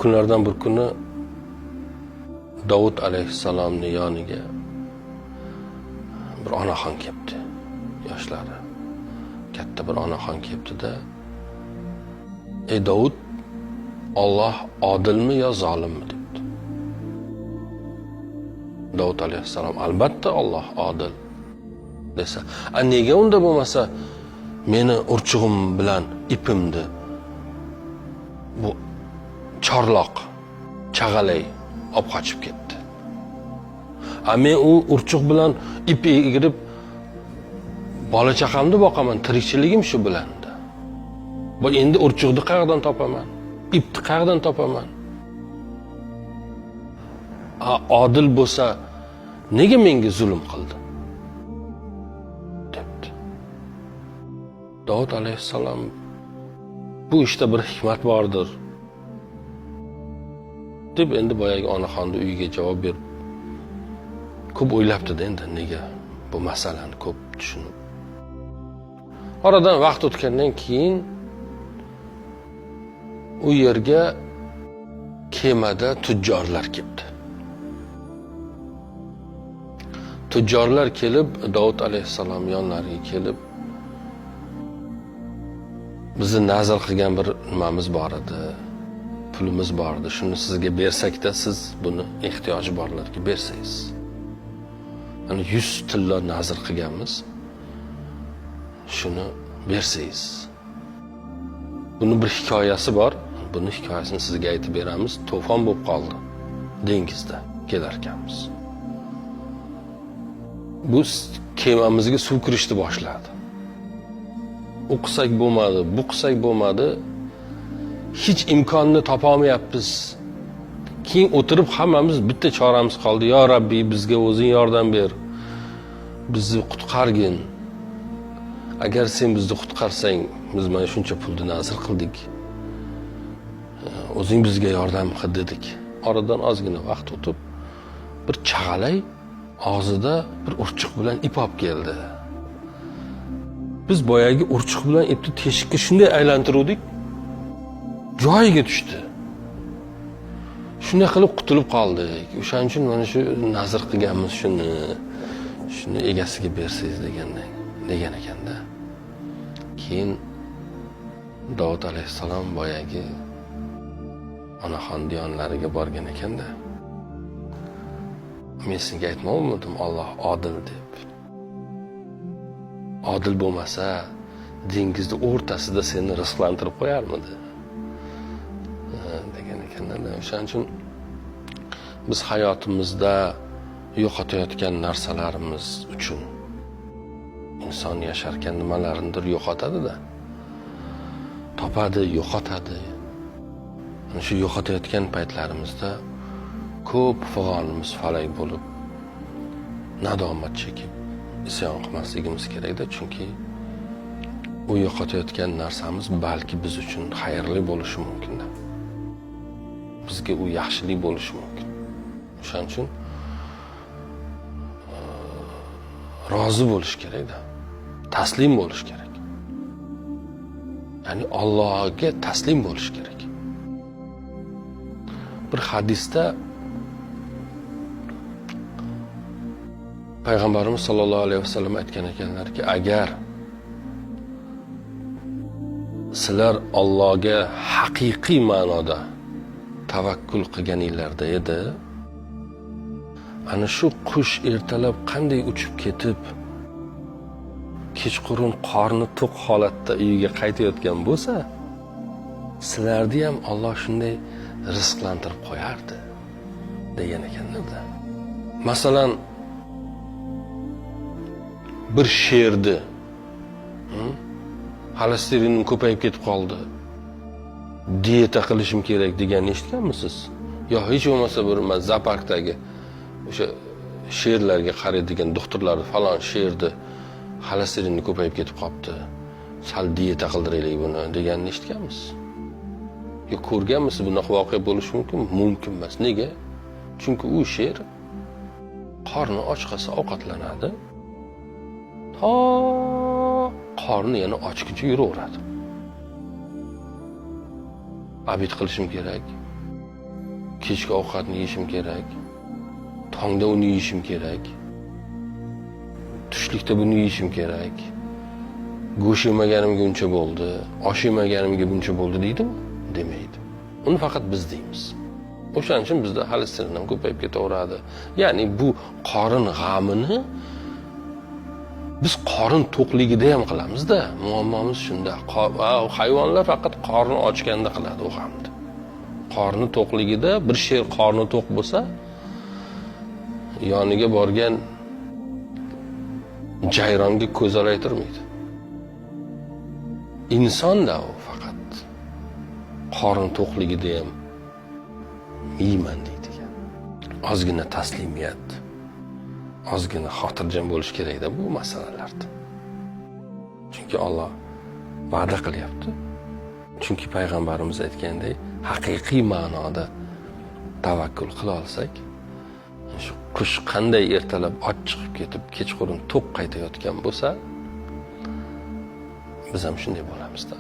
Kunlardan bir kuni Dovud alayhissalomni yoniga bir onaxon kelibdi. Yoshlari katta bir onaxon kelibdi-da, "Ey Dovud, Alloh odilmi yo zolimmi?" debdi. Dovud alayhissalom, "Albatta Alloh odil" desa, "A nega unda bo'lmasa meni urchug'im bilan ipimni bu chorloq chag'alay olib qochib ketdi? A men u urchuq bilan ip egirib bola chaqamni boqaman, tirikchiligim shu bilan. Bu endi urchuqni qayerdan topaman? Ipni qayerdan topaman? A odil bo'lsa, nega menga zulm qildi?" debdi. Dovud alayhissalom bu ishda bir hikmat bordir deb endi boyagi onaxonni uyiga javob berib ko'p o'ylabdi-da endi nega bu masalani ko'p tushunib. Oradan vaqt o'tgandan keyin u yerga kemada tujjorlar keldi. Tujjorlar kelib Dovud alayhissalom yonlariga kelib, bizni nazr qilgan bir nimamiz bor edi, pulimiz bor edi, shuni sizga bersakda siz buni ehtiyoji borlarga bersangiz. Mana 100 tillo nazr qilganmiz, shuni bersangiz. Buni bir hikoyasi bor, buni hikoyasini sizga aytib beramiz. To'fon bo'lib qoldi dengizda kelarkanmiz. Bu kemamizga suv kirishni boshladi. U qilsak bo'lmadi, bu qilsak bo'lmadi. Hech imkonni topolmayapmiz. Keyin o'tirib hammamiz bitta choramiz qoldi. Yo Rabbi, bizga o'zing yordam ber. Bizni qutqargin. Agar sen bizni qutqarsang, biz mana shuncha pulni nazr qildik. O'zing bizga yordam qil dedik. Oradan ozgina vaqt o'tib, bir chag'alay og'zida bir urchuq bilan ip olib keldi. Biz boyagi urchuq bilan ipni teshikka shunday aylantiruvdik, joyiga tushdi. Shunday qilib qutulib qoldik. O'shaning uchun mana shu nazr qilganmiz shuni. Shuni egasiga bersangiz degandan degan ekanda. Keyin Dovud alayhissalom boyagi onaxonni yonlariga borgan ekanda. Men sizga aytmovmidim Alloh odil deb. Odil bo'lmasa dengizni o'rtasida seni rizqlantirib qo'yarmidi? Degan ekanlar. O'shaning uchun biz hayotimizda yo'qotayotgan narsalarimiz uchun inson yasharkan nimalarnidir yo'qotadi-da. Topadi, yo'qotadi. Ana shu yo'qotayotgan paytlarimizda ko'p fig'onimiz falak bo'lib, nadomat chekib, isyon qilmasligimiz kerakda, chunki u yo'qotayotgan narsamiz balki biz uchun xayrli bo'lishi mumkin-da. Bizga u yaxshilik bo'lishi mumkin. O'shaning uchun rozi bo'lish kerakda. Taslim bo'lish kerak. Ya'ni Allohga taslim bo'lish kerak. Bir hadisda Payg'ambarimiz sollallohu alayhi vasallam aytgan ekanlarki, agar sizlar Allohga haqiqiy ma'noda tavakkul qilganinglarda edi, ana shu qush ertalab qanday uchib ketib, kechqurun qorni to'q holatda uyiga qaytayotgan bo'lsa, sizlarni ham Alloh shunday rizqlantirib qo'yardi degan ekanlar-da. Masalan, bir sherni xolesterinim ko'payib ketib qoldi, dieta qilishim kerak deganni eshitganmisiz? Yo hech bo'lmasa bir zooparkdagi o'sha sherlarga qaraydigan doktorlar falon sherni xolesterini ko'payib ketib qolibdi, sal dieta qildiraylik buni deganni eshitganmisiz? Yo ko'rganmisiz? Bunaqa voqea bo'lishi mumkinmi? Mumkin emas. Nega? Chunki u sher qorni och qolsa ovqatlanadi, to qorni yana ochguncha yuraveradi. Obed qilishim kerak, Kechki ovqatni yeyishim kerak, tongda uni yeyishim kerak, tushlikda buni yeyishim kerak, go'sht yemaganimga uncha bo'ldi, osh yemaganimga buncha bo'ldi deydimi? Demaydi. Uni faqat biz deymiz. O'shaning uchun bizda xolesterin ham ko'payib ketaveradi. Ya'ni bu qorin g'amini biz qorin to'qligida ham qilamizda. Muammomiz shunda. Hayvonlar faqat qorni ochganda qiladi u g'amni. Qorni to'qligida bir sher qorni to'q bo'lsa, yoniga borgan jayronga ko'z olaytirmaydi. Insonda u faqat qorin to'qligida ham yeyman deydigan. Ozgina taslimiyat, ozgina xotirjam bo'lish kerakda bu masalalarda. Chunki Alloh va'da qilyapti. Chunki payg'ambarimiz aytgandek, haqiqiy ma'noda tavakkul qila olsak, shu qush qanday ertalab och chiqib ketib, kechqurun to'q qaytayotgan bo'lsa, biz ham shunday bo'lamizda.